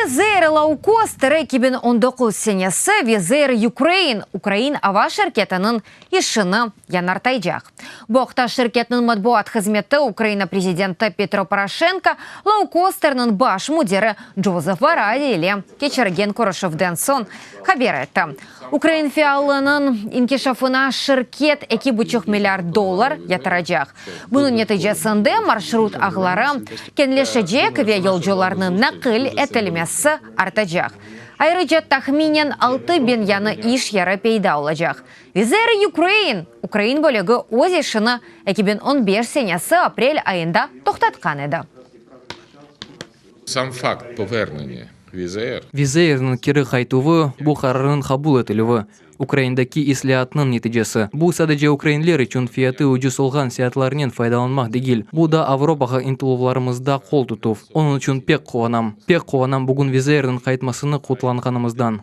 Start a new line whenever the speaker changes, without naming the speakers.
Wizz Air loukosteri 2019 senesi Wizz Air Ukraine ukrain ava şirketiniñ işini yañartaycaq. Bu aqta şirketniñ matbuat hızmeti Ukraina prezidenti Petro Poroşenko loukosterniñ baş müdiri Jozef Varadi ile keçirgen körüşüvden soñ haber etti. Ukrain fialınıñ inkişafına şirket eki buçuq milliard dollar yatıracaq. Bunıñ neticesinde marşrut ağları keñleşecek ve yolcularnıñ naqil etilmesi artacaq. Ayrıca tahminen 6000 yañı iş yeri peyda olacaq. Wizz Air Ukraine ukrain bölügi öz işini 2015 senesi aprel ayında toqtatqan edi.
Sam fakt povernenya Wizz Air.
Wizz Airniñ keri qaytuvı, bu qararnıñ qabul etilüvi, Ukraindaki islâatnıñ neticesi. Bu sadece ukrainler içün fiyatı ucuz olğan seyaatlarnen faydalanmaq degil, bu da Avropağa ıntıluvlarımızda qol tutuv. Onıñ içün pek quvanam. Pek quvanam bugün Wizz Airniñ qaytmasını qutlanğanımızdan.